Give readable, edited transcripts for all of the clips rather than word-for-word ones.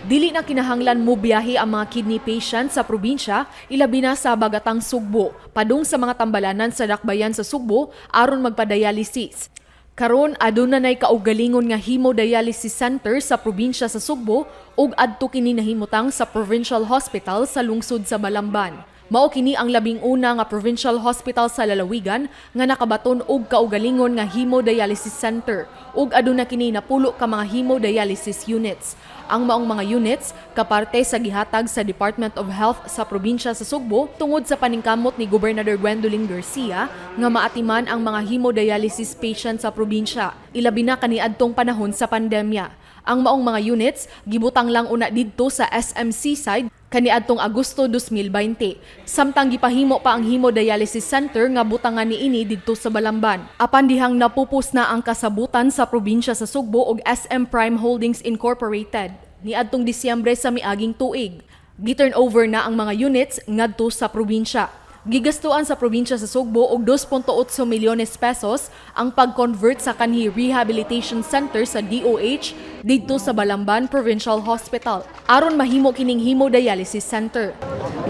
Dili na kinahanglan mo biyahe ang mga kidney patients sa probinsya, ilabi na sa Habagatang Sugbo, padung sa mga tambalanan sa dakbayan sa Sugbo aron magpadialysis. Karon, aduna nay kaugalingon nga hemodialysis center sa probinsya sa Sugbo ug adto kini nahimutang sa Provincial Hospital sa lungsod sa Balamban. Mao kini ang 11 nga provincial hospital sa lalawigan nga nakabaton og kaugalingon nga hemodialysis center ug aduna kini 10 ka mga hemodialysis units. Ang maong mga units kaparte sa gihatag sa Department of Health sa probinsya sa Sugbo tungod sa paningkamot ni Gobernador Gwendolyn Garcia nga maatiman ang mga hemodialysis patients sa probinsya, ilabi na kaniadtong panahon sa pandemya. Ang maong mga units gibutang lang una didto sa SM Seaside kaniadtong Agosto 2020. Samtang gipahimo pa ang hemodialysis center nga butangan niini didto sa Balamban. Apan dihang napupos na ang kasabutan sa probinsya sa Sugbo og SM Prime Holdings Incorporated niadtong Disyembre sa miaging tuig. Gi-turn over na ang mga units ngadto sa probinsya. Gigastuan sa probinsya sa Sugbo og 2.8 milyones pesos ang pag-convert sa kanhi rehabilitation center sa DOH didto sa Balamban Provincial Hospital aron mahimo kining hemodialysis center.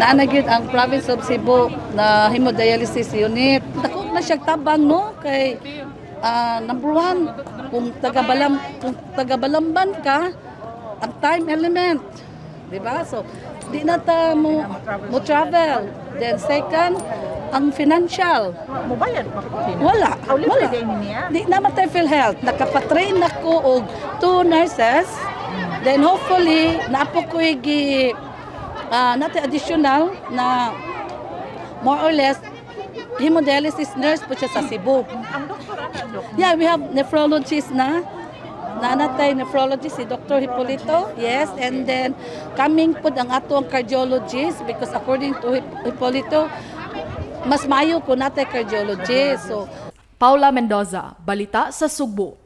Naa na gyud ang province of Cebu na hemodialysis unit. Dako na siya tabang, no, kay number one, kung taga Balamban ka, ang time element, di ba? So di na ta mo travel. Then second, ang financial. Mubayad pa ko? Wala. Aw, libre Wala. din niya? Di naman tayo PhilHealth. Nakapatrain ako og two nurses. Then hopefully, naa po ko gi natin additional na more or less hemodialysis nurse po siya sa Cebu. Ang doktor, ano ang doktor? Yeah, we have nephrologist na. Naa na tay nephrologist si Dr. Hipolito. Yes, and then coming pud ang ato ang cardiologist because according to Hipolito, mas maayo kung naa tay cardiologist. So Paula Mendoza, Balita sa Sugbo.